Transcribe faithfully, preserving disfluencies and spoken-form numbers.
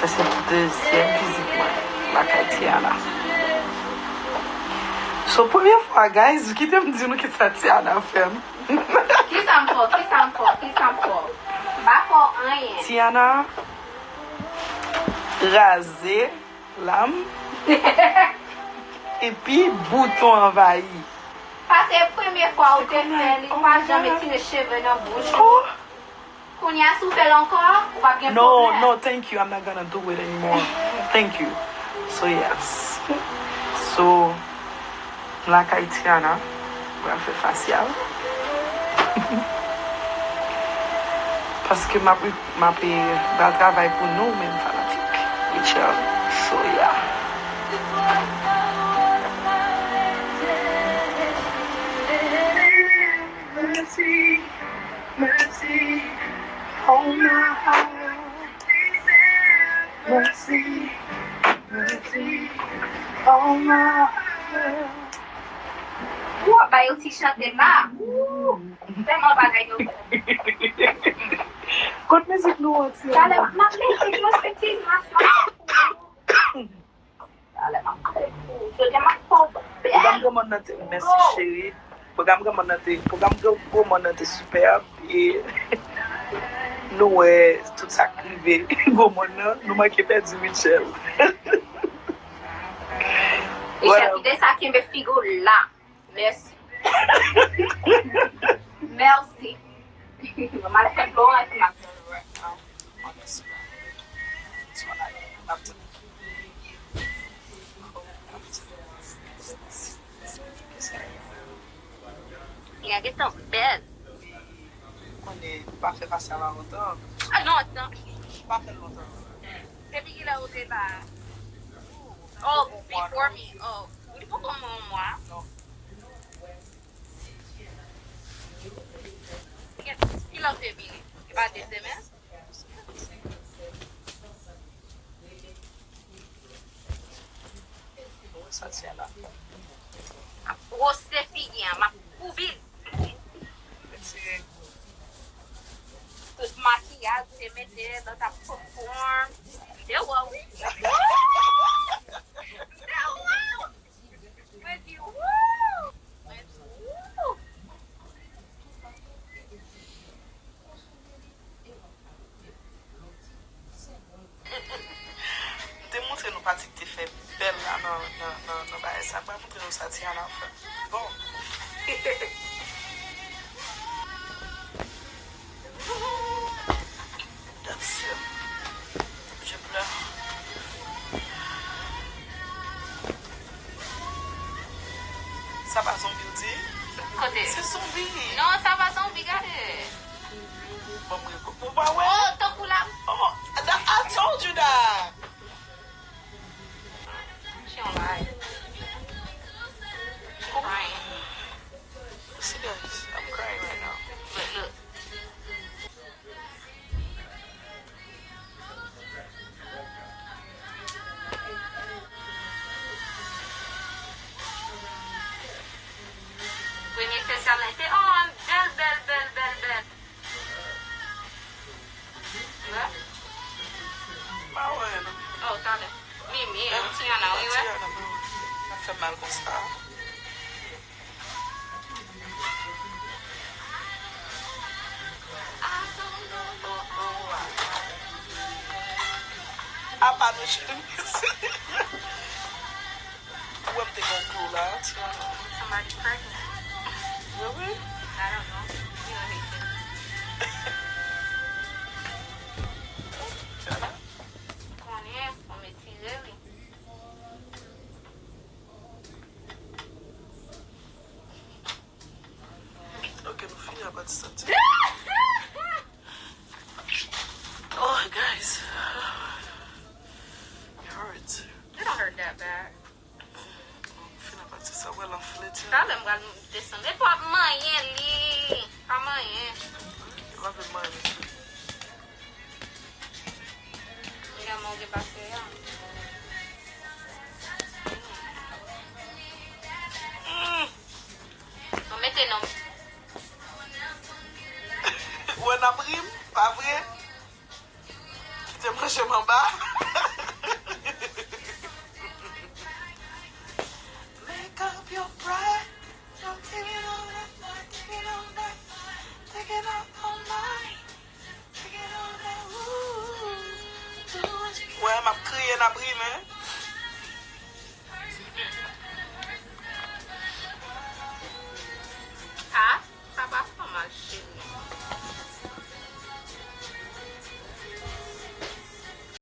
Sa se dezyèm vizit mwen lakay Tiana. So, premye fwa, guys, kite m di nou kisa Tiana fè m. Kisa m fè w? Kisa m fè w? Kisa m fè w? M pa fè w anyen. Tiana raze lam epi bouton anvayi. Paske premye fwa ou te fè li, ou pa janm retire cheve nan bouch ou. Kounye a, si w fè l ankò, ou p ap gen pwoblèm. No, no, thank you. I'm not gonna do it anymore. Thank you. So, yes. So, m lakay Tiana, m pral fè fasyal. Paske m ap, m ap, eh, pral travay pou nou menm fanatik Rachel. So, yeah. Mercy, mercy, oh my heart. Mercy, mercy, oh my heart. Ou ap ba yo ti chante la. Ou, tèlman bagay yo bon. Kot mizik nou an, Tiana? Talè, m ap mete yo, se ti mas la. Talè m ap fè pou ou. Jodi a m ap fè w bèl. Pwogram Granmòn nan te, mèsi cheri. Pwogram Granmòn nan te, pwogram Gran-, Granmòn nan te sipèb. E nou wè tout sa k rive Granmòn nan. Nou manke pèdi Rachel. Rachel, kite sa, kenbe figi w la. Mèsi. Mèsi. Mwen al fè dlo an epi m ap vin right now. Li a gentan bèl. Konnen pa fè fasyal la lontan. A, lontan. Pa fè l lontan. Depi kilè ou te la? Oh, before me. Oh, li poko yon mwa. Non. Kilè w te vini? E pa de semèn? Sa ti a la. M ap wose figi a, m ap koubi l. Retire. Tout makiyaj ou te mete, lòt ap perform. M te wè w, wi. M te wè w. Mwen di, woo! Mwen di, woo! M te montre nou pati k te fè bèl la nan, nan, nan, nan bagay sa. M pral montre nou sa Tiana fè. Bon. Gad sè m. Je pleure. Sa pa zonbi w di? Kote? Se zonbi. Non, sa pa zonbi, gade. Bon, mwen, ou pa wè? Oh, tankou la. Oh, that, I told you that. She don't lie. She crying. See, guys, I'm crying right now. Look, look. Premye espesyal la te, oh, bèl, bèl, bèl, bèl, bèl. Wè? Pa wè, non. Oh, talè. Mimi, Tiana, wi, wè. Tiana, pa wè. Sa fè mal konsa. Apa nou cheri. Ou wè m te gen yon klo la, ti. Somebody pregnant. Really? I don't know. You know Haitian. Konnen, fò m etire, wi. Ok, nou fini a pati sa ti. Oh, guys. It hurts. It don't hurt that bad. Fini a pati sa, wè l anfle, ti. Talè m pral desann. E pa manyen li. Pa manyen. Li pa vle manyen, mesye. Li nan manje pase a. Mm. Mwen mete non. Ou wè n ap ri m, pa vre? Kite m Pèse m anba. Make up your pride. Don't take it all that, not take it all that. Take it all, all night. Take it all that. Ooh. Do what you Wè, m ap kriye, n ap rimen.